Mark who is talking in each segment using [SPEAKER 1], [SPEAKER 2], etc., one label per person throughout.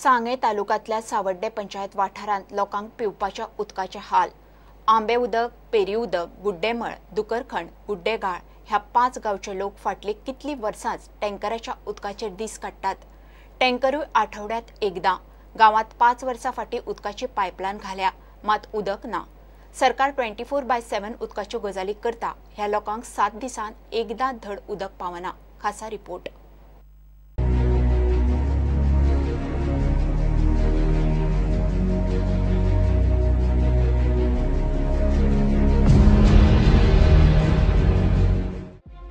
[SPEAKER 1] सांगें तालुक्यांतल्या सावड्डें पंचायत वाठारांत लोकांक पिवपाच्या उदकाचे हाल. आंबे उदक, पेरी उदक, गुड्डेमळ, दुकरखण, गुड्डेगाळ ह्या 5 गांवचे लोक फाटली कितली वर्सांच टँकराच्या उदकाचेर दीस काडटात. टँकरूय आठवड्यात एकदां. गांवांत 5 वर्सां फाटीं उदकाची पायपलायन घाल्या, मात उदक ना. सरकार 24/7 उदकाच्यो गजाली करता, ह्या लोकांक 7 दिसांत एकदां धड उदक पावना. खासा रिपोर्ट.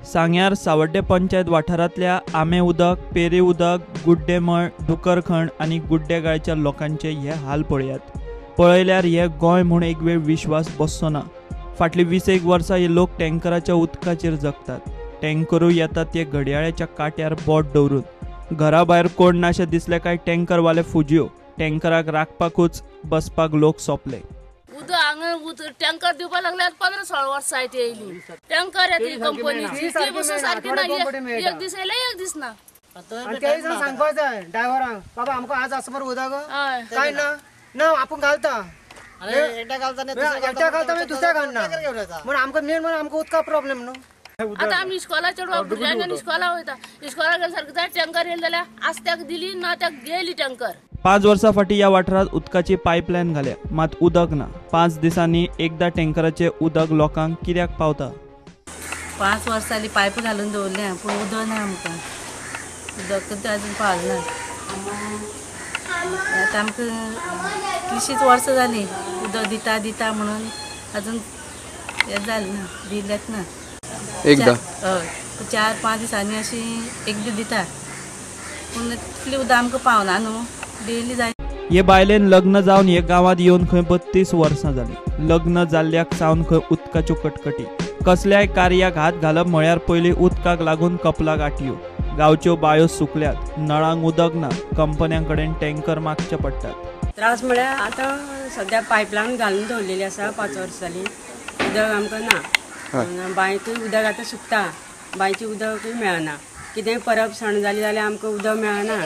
[SPEAKER 2] सांग्यार सावड्डें पंचायत वाठारांतल्या आमे उदक, पेरी उदक, गुड्डेमळ, दुकरखण आनी गुड्डेगाळच्या लोकांचे हे हाल पळयात. पळयल्यार हे गोंय म्हूण एक वेळ विश्वास बसचो ना. फाटली 20 वर्सां हे लोक टँकराच्या उदकाचेर जगतात. टँकरूय येतात ते घडयाळ्याच्या काट्यार बोट दवरून. घरा भायर कोण नाशें दिसले काय टँकरवाले फुजयो. टँकराक राखपाकूच बसपाक लोक सोंपले.
[SPEAKER 3] उदक हांगा टँकर दिवपाक लागल्यार 15-16 वर्सां जायत येयली. टँकर येतली कंपनीची ती बसून सारकी ना, एक दीस येयले एक दीस ना.
[SPEAKER 4] आनी ते सांगपाक जाय ड्रायव्हरांक, बाबा आमकां आज आसा मरे उदक, काय ना ना आपूण घालता, एकट्या घालता मागीर दुसऱ्या घालना, म्हण आमकां मेन म्हण आमकां उदका प्रॉब्लेम न्हू.
[SPEAKER 3] आतां आमी इस्कॉला चेडवा भुरग्यांक इस्कॉला वयता, इस्कॉला गेले सारकें जाय टँकर येयले जाल्यार आज ताका दिली ना ताका गेली टँकर.
[SPEAKER 2] 5 वर्सां फाटीं ह्या वाठारांत उदकाची पायपलायन घाल्या, मात उदक ना. 5 दिसांनी एकदां टँकराचें उदक लोकांक कित्याक पावता?
[SPEAKER 5] 5 वर्सां जालीं पायप घालून दवरल्या, पूण उदक ना आमकां. उदक तर अजून पावलें ना. आतां आमकां कितलींशींच वर्सां जालीं उदक दिता दिता म्हणून अजून हें जालें ना, दिलेंच ना.
[SPEAKER 6] एकदां
[SPEAKER 5] हय, 4-5 दिसांनी अशी एकदां दिता, पूण तितलें उदक आमकां पावना न्हू. डेली जाय.
[SPEAKER 2] हे बायलेन लग्न जावन हे गांवांत येवन खंय 32 वर्सां जालीं. लग्न जाल्ल्याक सावन खंय उदकाच्यो कटकटी. कसल्याय कार्याक हात घालप म्हळ्यार पयलीं उदकाक लागून कपलाक आटयो. गांवच्यो बायो सुकल्यात, नळांक उदक ना, कंपन्यां कडेन टँकर मागचे पडटात.
[SPEAKER 7] त्रास म्हळ्यार आतां सद्या पायपलायन घालून दवरलेली आसा, 5 वर्सां जालीं उदक आमकां ना. बांयकूय उदक आतां सुकता, बांयचें उदकूय मेळना. कितेंय परब सण जाली जाल्यार आमकां उदक मेळना,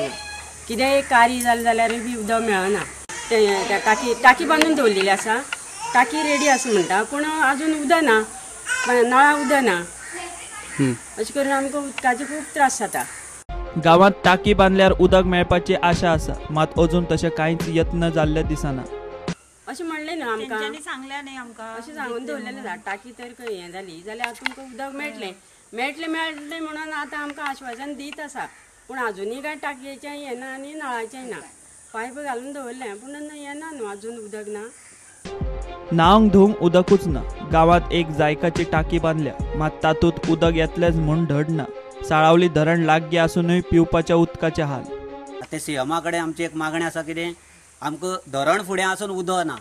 [SPEAKER 7] कितेंय एक कार्य जालें जाल्यारूय बी उदक मेळना. ते टाकी टाकी बांदून दवरलेली आसा, टाकी रेडी आसा म्हणटा, पूण अजून उदक ना, नळाक उदक ना. अशें करून आमकां उदकाचे खूब त्रास जाता.
[SPEAKER 2] गांवांत टाकी बांदल्यार उदक मेळपाची आशा आसा, मात अजून तशें कांयच यत्न जाल्ले दिसना.
[SPEAKER 7] अशें म्हणलें न्हू आमकां,
[SPEAKER 8] सांगलें न्ही आमकां,
[SPEAKER 7] अशें सांगून दवरलेलें आसा. टाकी तर हें जाली जाल्यार तुमकां उदक मेळटलें मेळटलें मेळटलें म्हणून आतां आमकां आश्वासन दीत आसा, पूण अजुनूय कांय टाकयेचें येना आनी नळाचें ना. पायप घालून दवरलें पूण येना न्हू, अजून उदक ना.
[SPEAKER 2] न्हावंक धुवंक उदकूच ना. गांवांत एक जायकाची टाकी बांदल्या, मात तातूंत उदक येतलेंच म्हूण धड ना. साळावली धरण लागीं आसुनूय पिवपाच्या उदकाचे हाल.
[SPEAKER 9] आतां सीएमा कडेन आमची एक मागणी आसा, कितें आमकां धरण फुडें आसून उदक ना.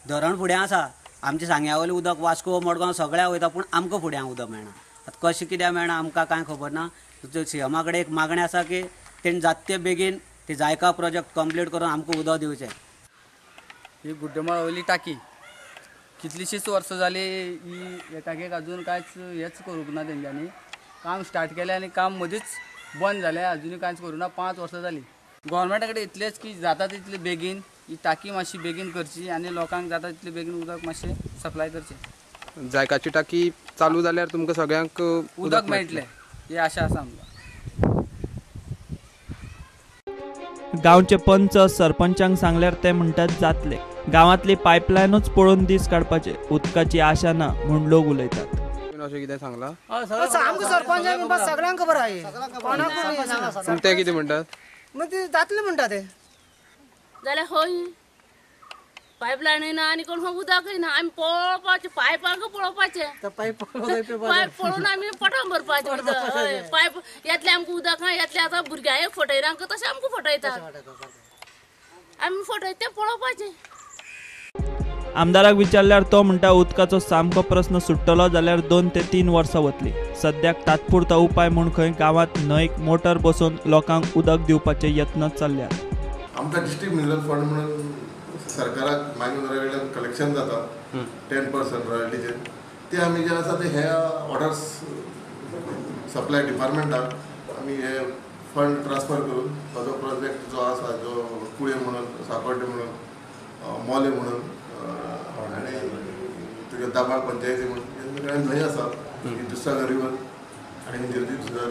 [SPEAKER 9] धरण फुडें आसा, आमच्या सांग्या वयलें उदक वास्को मडगांव सगळ्या वयता, पूण आमकां फुड्यां उदक मेळना. आतां कशें कित्याक मेळना आमकां कांय खबर ना. सीएमा कडेन एक मागणी आसा की तेणी जाता ते बेगीन ते जायका प्रोजेक्ट कंप्लीट करून आमकां उदक दिवचें.
[SPEAKER 10] ही गुड्डेमळ वयली टाकी कितलींशींच वर्सां जालीं, ही टाकयेक अजून कांयच हेंच करूंक ना. तेंच्यांनी काम स्टार्ट केलें आनी काम मदींच बंद जालें, अजुनूय कांयच करूं ना. 5 वर्सां जालीं. गोवोरमेंटा कडेन इतलेंच की जाता तितले बेगीन ही टाकी मातशी बेगीन करची आनी लोकांक जाता तितले बेगीन उदक मातशें सप्लाय करचें.
[SPEAKER 6] जायकाची टाकी चालू जाल्यार तुमकां सगळ्यांक
[SPEAKER 10] उदक मेळटलें ही आशा आसा आमकां.
[SPEAKER 2] गांवचे पंच सरपंचांक सांगल्यार ते म्हणटात जातले. गांवांतली पायपलायनूच पळोवन दीस काडपाचे, उदकाची आशा ना म्हूण लोक उलयतात.
[SPEAKER 6] अशें कितें सांगलां
[SPEAKER 4] आमकां सरपंचांक सगळ्यांक खबर आसा.
[SPEAKER 6] ते कितें म्हणटात?
[SPEAKER 4] मागीर जातले म्हणटा ते.
[SPEAKER 3] जाल्यार हय पायपलायनूय ना आनी कोण उदकूय ना. आमी पळोवपाचें, पायपांक पळोवपाचें, पायप पळोवन आमी पोटां भरपाचें उदक. हय, पायप येतलें आमकां उदक येतलें. आतां भुरग्यांक फटयना आमकां, तशें आमकां फटयता, आमी फटयता तें पळोवपाचें.
[SPEAKER 2] आमदाराक विचारल्यार तो म्हणटा उदकाचो सामको प्रस्न सुट्टलो जाल्यार 2 ते 3 वर्सां वतली. सद्याक तात्पुरतो उपाय म्हूण खंय गांवांत न्हंयक मोटर बसोवन लोकांक उदक दिवपाचे यत्न चल्ल्यात.
[SPEAKER 11] आमकां डिस्ट्रिक्ट मिनरल फंड म्हणून सरकाराक मायनिंग वयल्यान कलेक्शन जाता 10% रॉयल्टीचेर, ते आमी जे आसा ते हे वॉटर सप्लाय डिपार्टमेंटाक आमी हे फंड ट्रान्सफर करून ताजो प्रोजेक्ट जो आसा जो कुळे म्हणून, साकोड्डे म्हणून, मोले म्हणून आनी तुगे दाबाळ पंचायती म्हणून हे न्हंय आसा, दुधसागर रिवर आनी दुधसागर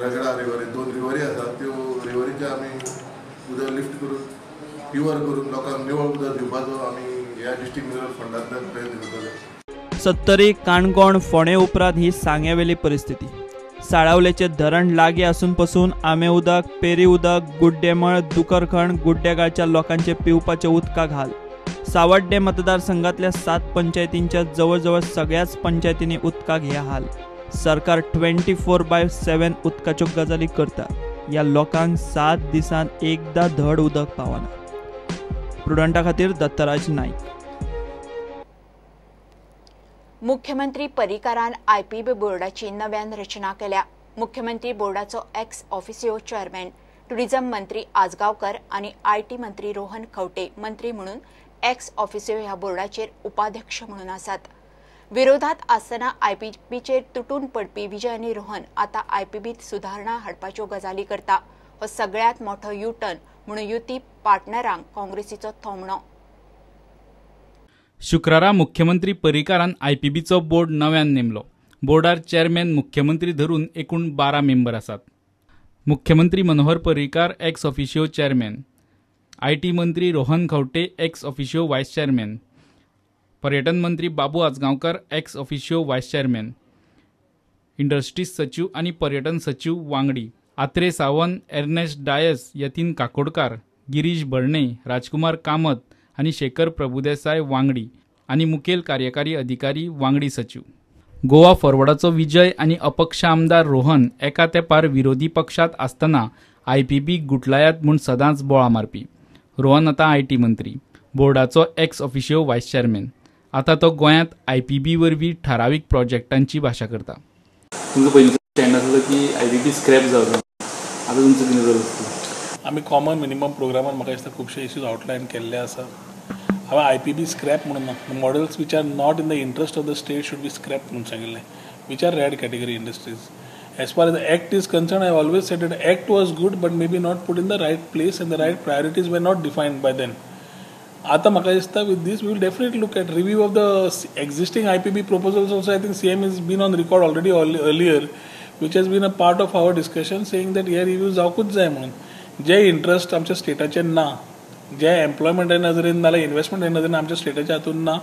[SPEAKER 11] रगडा रिवर, दोन रिवरी आसा. त्यो रिवरीचे आमी उदक लिफ्ट करून प्युअर करून लोकांक निवळ उदक दिवपाचो आमी ह्या डिस्ट्रिक्ट मिनरल फंडांतल्यान प्रयत्न करतले.
[SPEAKER 2] सत्तरी, काणकोण, फोंडें उपरांत ही सांग्यावेली परिस्थिती. साळावलेचें धरण लागीं आसून पसून आमे उदक, पेरी उदक, गुड्डेमळ, दुकरखण, गुड्डेगाळच्या लोकांचे पिवपाचें उदकाक हाल. सावड्डे मतदारसंघातल्या 7 पंचायतींच्या जवळजवळ सगळ्याच पंचायतींनी उदकाक हे हाल. सरकार 24/7 उदकाच्यो गजाली करता, ह्या लोकांक 7 दिसांत एकदां धड उदक पावना. प्रुडंटा खातीर दत्तराज नाईक.
[SPEAKER 1] मुख्यमंत्री पर्रीकारान आयपीबी बोर्डाची नव्यान रचना केल्या. मुख्यमंत्री बोर्डाचो एक्स ऑफिसियो चेअरमॅन, टुरिझम मंत्री आजगांवकर आनी IT मंत्री रोहन खंवटे मंत्री म्हणून एक्स ऑफिसियो ह्या बोर्डाचेर उपाध्यक्ष म्हणून आसात. विरोधात आसतना आयपीबीचेर तुटून पडपी विजय आनी रोहन आतां आयपीबीत सुदारणा हाडपाच्यो गजाली करता. हो सगळ्यांत मोठो यू टर्न म्हणून युती पार्टनरांक काँग्रेसीचो थोमणो.
[SPEAKER 8] शुक्रारा मुख्यमंत्री पर्रीकारान आयपीबीचो बोर्ड नव्यान नेमलो. बोर्डार चेअरमॅन मुख्यमंत्री धरून एकूण 12 मेंबर आसात. मुख्यमंत्री Manohar Parrikar ex officio chairman, IT मंत्री Rohan Khaunte ex officio vice chairman, पर्यटन मंत्री Babu Ajgaonkar ex officio vice chairman, industries सचिव आनी पर्यटन सचिव वांगडी आत्रे सावंत, एर्नेस्ट डायस, यतीन काकोडकार, गिरीश भरणे, राजकुमार कामत आनी शेखर प्रभुदेसाय वांगडी आनी मुखेल कार्यकारी अधिकारी वांगडी सचिव. गोवा फॉरवर्डाचो विजय आनी अपक्ष आमदार रोहन एका तेंपार विरोधी पक्षांत आसतना आयपीबी गुटलायात म्हूण सदांच बोळा मारपी. रोहन आतां IT मंत्री, बोर्डाचो एक्स ऑफिशियो व्हायस चेअरमॅन. आतां तो गोंयांत आयपीबी वरवीं ठरावीक प्रोजेक्टांची भाशा करता.
[SPEAKER 12] तुमचो पयलींचो स्टँड आसलो की आयपीबी स्क्रॅप जावचो, आतां तुमचो कितें जालो?
[SPEAKER 13] आमी कॉमन मिनिमम प्रोग्रामान म्हाका दिसता खुबशे इश्यूज आउटलायन केल्ले आसा. हांवें आयपीबी स्क्रॅप म्हणून ना, models which are not in the interest of the state should be scrap म्हणून सांगिल्लें, which are red category industries. As far as the act is concerned, I always said that act was good but maybe not put in the right place and the right priorities were not defined by then. आतां म्हाका दिसता with this we will definitely look at review of the existing IPB proposals also. I think CM is been on record already earlier, which has been a part of our discussion saying that hey review जावकूच जाय म्हणून. जे interest आमच्या स्टेटाचे ना, जे एम्प्लॉयमेंटा नदरेन नाल्यार इन्वेस्टमेंटा नदरेन आमच्या स्टेटाच्या हातून ना,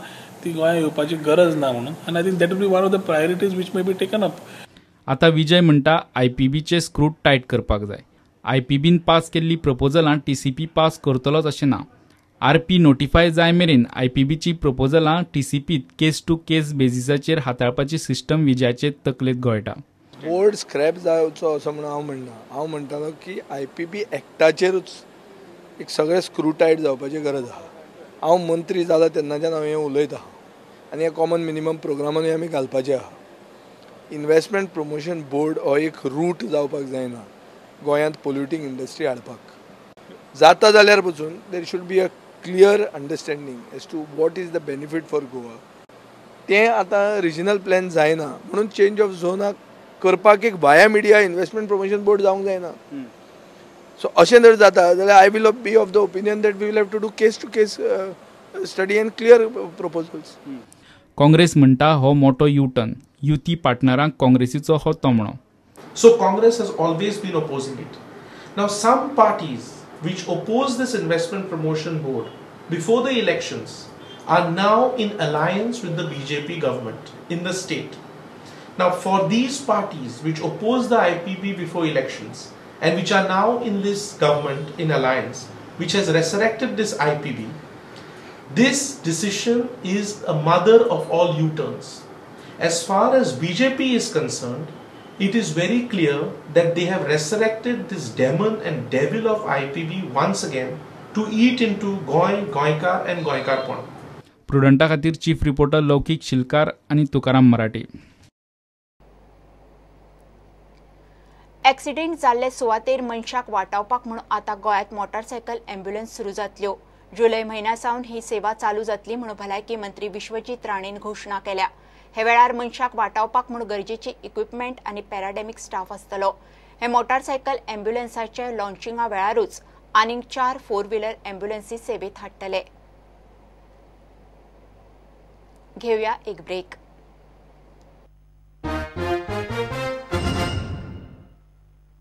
[SPEAKER 13] ती गोंयांत येवपाची गरज ना म्हणून. आनी I think that will be one of the priorities which may be taken up.
[SPEAKER 8] आतां विजय म्हणटा आयपीबीचे स्क्रू टायट करपाक जाय. आयपीबीन पास केल्ली प्रपोजलां टीसीपी पास करतलोच अशें ना. आरपी नोटिफाय जाय मेरेन आयपीबीची प्रपोजलां टीसीपीत केस टू केस बेजिसाचेर हाताळपाची सिस्टम विजयाचे तकलेंत घोळटा.
[SPEAKER 14] बोर्ड स्क्रॅप जावचो असो म्हणून हांव म्हणना. हांव म्हणटालो की आयपीबी एक्टाचेरूच एक सगळें स्क्रू टायट जावपाची गरज आहा. हांव मंत्री जाला तेन्नाच्यान हांव हें उलयता आनी हे कॉमन मिनिमम प्रोग्रामानूय आमी घालपाचें आहा. इन्वेस्टमेंट प्रमोशन बोर्ड हो एक रूट जावपाक जायना गोंयांत पोल्युटींग इंडस्ट्री हाडपाक. जाता जाल्यार पसून there should be a clear understanding as to what is the benefit for Goa. तें आतां रिजनल प्लॅन जायना म्हणून चेंज ऑफ झोनाक करपाक एक via media investment promotion board जावंक जायना. सो अशें जर जाता जाल्यार I will be of the opinion that we will have to do case to case study and clear proposals.
[SPEAKER 8] Congress म्हणटा हो मोठो यू टर्न, युती पार्टनरांक काँग्रेसीचो हो तोमणो.
[SPEAKER 15] So Congress has always been opposing it. Now some parties which oppose this investment promotion board before the elections are now in alliance with the BJP government in the state. Now for these parties which oppose the IPB before elections and which are now in this government in alliance, which has resurrected this IPB, this decision is a mother of all U-turns. As far as BJP is concerned, it is very clear that they have resurrected this demon and devil of IPB once again to eat into Goy, Goykar and Goykarpon.
[SPEAKER 8] प्रुडंटा खातीर chief reporter लौकिक शिलकार आनी तुकाराम मराठे.
[SPEAKER 1] Accident जाल्ले सुवातेर मनशाक वाटावपाक म्हूण आतां गोंयांत motorcycle ambulance सुरू जातल्यो. जुलय म्हयन्या सावन ही सेवा चालू जातली म्हूण भलायकी मंत्री विश्वजीत राणेन घोशणा केल्या. हे वेळार मनशाक वाटावपाक म्हूण गरजेची इक्विपमेंट आनी पॅराडेमिक स्टाफ आसतलो. हे मोटारसायकल ॲम्ब्युलन्साचे लॉन्चिंगा वेळारूच आनीक 4 फोर व्हीलर ॲम्ब्युलन्सी सेवेत हाडटले. घेवया एक ब्रेक.